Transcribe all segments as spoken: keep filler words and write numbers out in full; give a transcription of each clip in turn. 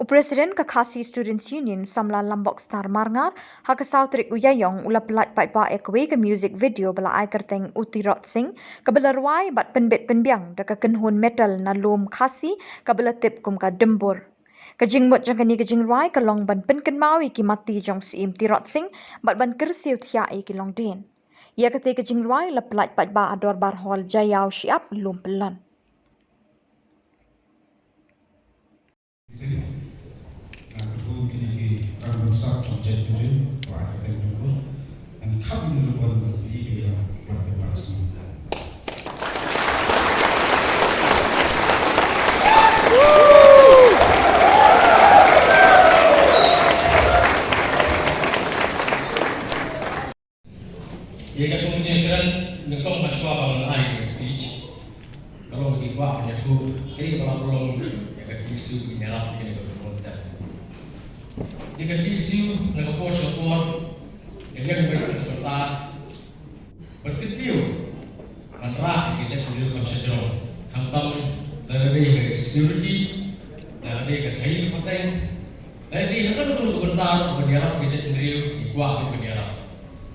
U President ka Khasi Students Union, u samla Lambok Star Marngar, ha ka saw tarik u Ïaïong u la pyllait paidbah ïa kawei ka music video ba la ai kyrteng U Tirot Sing, kaba la rwai bad pynbit pynbiang da ka kynhun metal na lum Khasi kaba la tip kum ka Dimbur. Ka jingmut jong kane ka jingrwai ka long ban pynkynmaw ïa ki mati jong u Syiem Tirot Sing bad ban kyrsiew thiah ïa ki longdien. Ïa katei ka jingrwai la pyllait paidbah ha Dorbar Hall Jaiaw Shyiap, Lum Pyllun. Ïa ka kong jingkren nyngkong ha shuwa ba ngan ai ka speech, ka long ba ki kwah ban ïathuh kaei kaba la pynlong ïa ka T S U ban ïarap ïa kane ka promoter. Ïa ka T S U na ka por sha ka por ka ïeng beit na ka bynta ban kyntiew ban rah ïa ka jaitbynriew kam shajrong, khamtam lada dei ka security, lada dei ka khaïi ka pateng, lada dei ha kano kano ka bynta ruh ban ïarap ïa ka jaitbynriew, ngi kwah ban ïarap.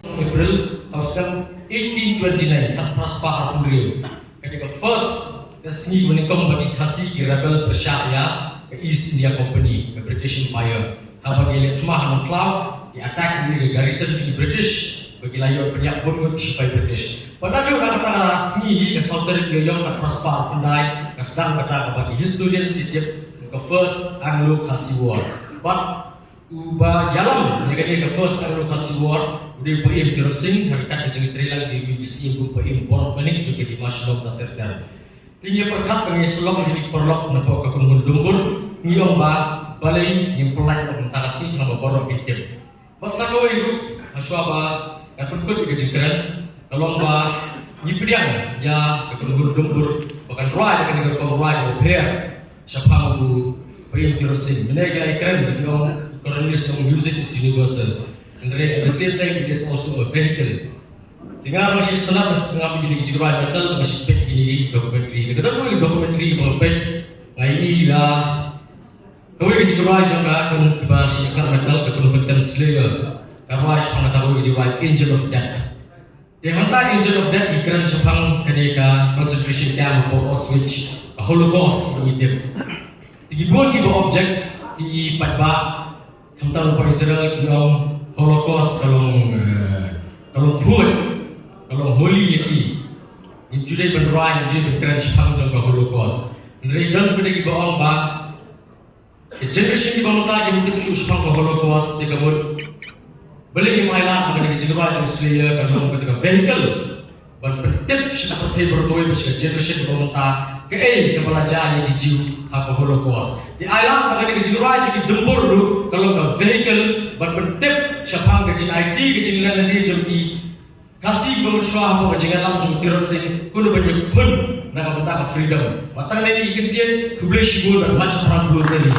April, ha u snem eighteen twenty-nine, khatphra spah arphew hynriew, ka dei ka first ka sngi ba nyngkong ba ki Khasi ki rebel pyrshah ïa ka East India Company, ka British Empire. Haba ki leit thma ha Nongkhlaw, ki attack ïa ka garrison jong ki British, ba ki la ïoh pynïap bun ngut ki shipai British. Bad naduh na kata ka sngi hi, ka saw tarik u Ïaïong, khatphra spah arphew khyndai, ka sdang kata kaba ki historians ki tip kum ka First Anglo-Khasi War. Bad uba ïalam ïa kane ka First Anglo-Khasi War u dei u Paiem Tirot Sing, ha ryngkat ka jingïatreilang ïa ki syiem kum u Paiem Borobmanik jong ka Hima Shillong ter ter. Te ngi pyrkhat ba ngi sylloh ïa kine ki paralok na poh ka kynhun Dumbur, ngi ong ba balei ngim pyllait noh mynta ka sngi, namar ba baroh kin tip. Bad sa kawei ruh, ha shuwa ba ngan pynkut ïa ka jingkren, ka long ba ngi pdiang ïa ka kynhun Dumbur ba kan rwai ïa kane ka rukom rwai kaba pher shaphang u Paiem Tirot Sing. Mynne ki la ïakren ba ki ong, u Karon List ong music is universal. Hynrei at the same time it is also a vehicle. Te nga ruh nga shu sngewtynnat, nga sngap ïa kine ki jingrwai metal, nga shu peit ïa kine ki documentary. Te kata kawei ka documentary ba nga peit, nga ïohi ba kawei ka jingrwai jong ka kynhun ba shu sngap metal, ka kynhun Slayer, ka rwai shaphang kata kawei ka jingrwai Angel of Death. Te hangta Angel of Death ki kren shaphang kane ka concentration camp hapoh Auschwitz, ka Holocaust ba ngi tip. Te ki bun kiba object, ki paidbah, khamtam na poh Israel ki ong Holocaust ka long, eh, ka long khuid, ka long holy ïa ki. Ngim ju dei ban rwai, ngim ju dei ban kren shaphang jong ka Holocaust. Hynrei don pat kiba ong ba ka generation kiba mynta kim tip shuh shaphang ka Holocaust, te ka mut balei ngim ailad ba kane ka jingrwai jong u Slayer ka long kata ka vehicle ban pyntip sha ka pyrthei baroh kawei, bad sha ka generation kaba mynta, kaei kaba la jia ïa ki Jiw ha ka Holocaust. Te ailad ba kane ka jingrwai jong ki Dumbur ruh ka long ka vehicle ban pyntip shaphang ka jingaiti, ka jinglen lade jong ki Khasi ba mynshuwa hapoh ka jingïalam jong u Tirot Sing, kumno ban ïakhun na ka bynta ka freedom. Bad tang kane ki kyntien, khublei shibun bad mad shaphrang khublei.